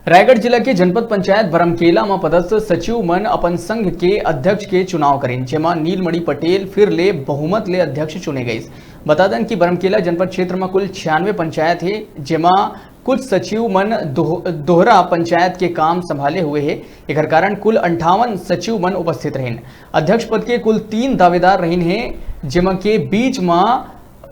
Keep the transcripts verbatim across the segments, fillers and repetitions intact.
रायगढ़ जिला के जनपद पंचायत बरमकेला म पदस्थ सचिव मन अपन संघ के अध्यक्ष के चुनाव करिन, जेमा नीलमणि पटेल फिर ले बहुमत ले अध्यक्ष चुने गइस। बता दन कि बरमकेला जनपद क्षेत्र म कुल छियानवे पंचायत हे, जेमा कुछ सचिव मन दोह-, दोहरा पंचायत के काम संभाले हुए हे। एकर कारण कुल अंठावन सचिव मन उपस्थित रहिन। अध्यक्ष पद के कुल तीन दावेदार रहिन हे, जेमा के बीच म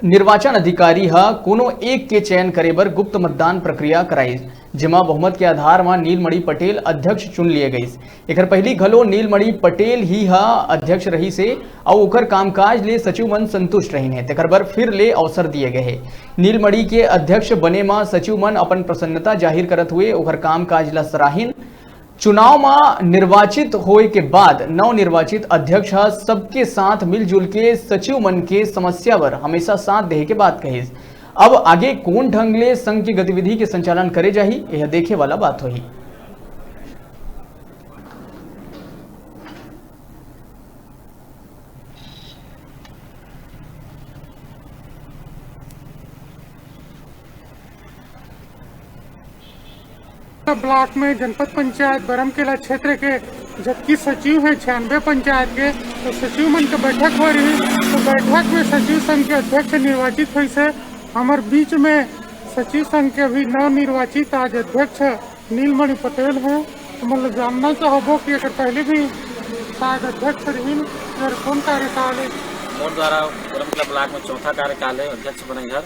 निर्वाचन अधिकारी ह कोनो एक के चयन करे बर गुप्त मतदान प्रक्रिया कराइस, जेमा बहुमत के आधार म नीलमणि पटेल अध्यक्ष चुन लिए गइस। एकर पहिली घलो नीलमणि पटेल ही ह अध्यक्ष रहिस हे अउ ओकर कामकाज ले सचिव मन संतुष्ट रहिन हे, तेकर बर फिर ले अवसर दिए गए हे। नीलमणि के अध्यक्ष बने म सचिव मन अपन प्रसन्नता जाहिर करत हुए ओकर कामकाज ल सराहिन। चुनाव म निर्वाचित होए के बाद नवनिर्वाचित अध्यक्ष ह सबके साथ मिलजुल के सचिव मन के समस्या बर हमेशा साथ देहे के बात कहिस। अब आगे कोन ढंग ले संघ के गतिविधि के संचालन करे जाही, यह देखे वाला बात होही। ब्लॉक में जनपद पंचायत बरमकेला क्षेत्र के जतकी सचिव है छियानवे पंचायत के, तो सचिव मन के बैठक हो रही। तो बैठक में सचिव संघ के अध्यक्ष निर्वाचित हुई से हमर बीच में सचिव संघ के अभी नवनिर्वाचित आज अध्यक्ष नीलमणि पटेल है। तो मतलब जानना चाहबो कि अगर पहले भी शायद अध्यक्ष रहिन, अगर कौन कार्यकाल है? मोर द्वारा बरमकेला ब्लॉक में चौथा कार्यकाल है, अध्यक्ष बने घर।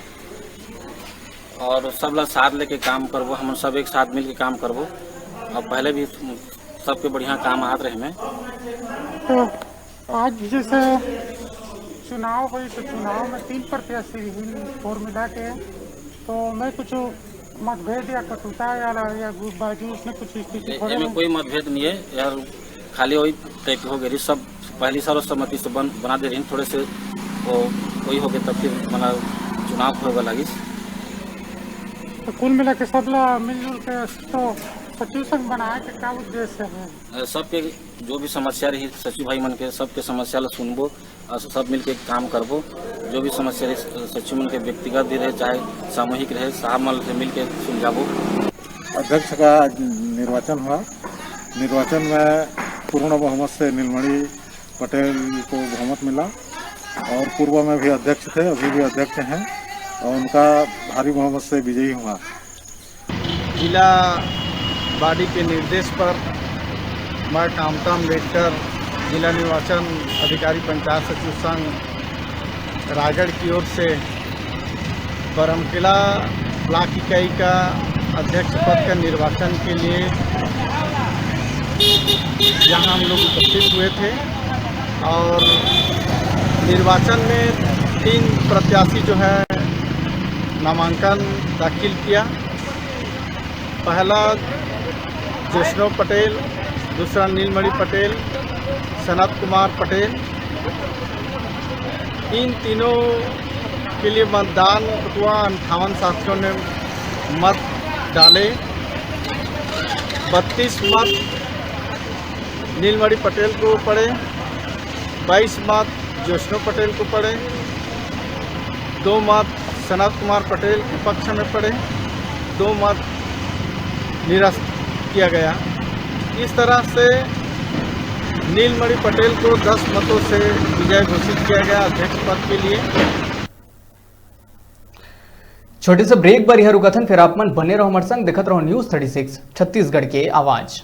और सब ला साथ लेके काम करबो, हम सब एक साथ मिलके काम करबो। और पहले भी सबके बढ़िया काम आत रहे में। तो आज जैसे चुनाव हुई तो चुनाव में तीन प्रत्याशी रहिन, फोर मिला के, तो मैं कुछ मतभेद या कटुता या, या गुटबाजी उसमें कुछ स्थिति ए-, थोड़े एमे में कोई मतभेद नहीं है यार, खाली वही तय हो गई, सब पहली सर्वसम्मति से बन, बना दे रही थोड़े से, वो वही हो गए, तब फिर मतलब चुनाव होगा लगी। तो कुल मिला के सब ला मिलजुल के तो सचिव संघ बनाए के का उद्देश्य है? अ, सबके जो भी समस्या रही सचिव भाई मन के, सबके समस्या ला सुनबो और सब मिलके काम करबो। जो भी समस्या रही सचिव मन के व्यक्तिगत भी रहे चाहे सामूहिक रहे, साहब मन से मिलके सुलझाबो। अध्यक्ष का आज निर्वाचन हुआ। निर्वाचन में पूर्ण बहुमत से नीलमणि पटेल को बहुमत मिला और पूर्व में भी अध्यक्ष थे, अभी भी अध्यक्ष हैं और उनका भारी बहुमत से विजयी हुआ। जिला बॉडी के निर्देश पर मैं कामता अम्बेडकर, जिला निर्वाचन अधिकारी, पंचायत सचिव संघ, रायगढ़ की ओर से बरमकेला ब्लॉक इकाई का अध्यक्ष पद का निर्वाचन के लिए यहाँ हम लोग उपस्थित हुए थे और निर्वाचन में तीन प्रत्याशी जो है नामांकन दाखिल किया। पहला जैष्णव पटेल, दूसरा नीलमणि पटेल, सनत कुमार पटेल। इन तीनों के लिए मतदान हुआ। अंठावन साथियों ने मत डाले। बत्तीस मत नीलमणि पटेल को पड़े, बाईस मत जैष्णव पटेल को पड़े, दो मत सनत कुमार पटेल के पक्ष में पड़े, दो मत निरस्त किया गया। इस तरह से नीलमणि पटेल को दस मतों से विजय घोषित किया गया अध्यक्ष पद के लिए। छोटे से ब्रेक बर यहाँ रुकथन, फिर आप मन बने रहो हमारे संग, देखत रहो न्यूज़ थर्टी सिक्स छत्तीसगढ़ के आवाज़।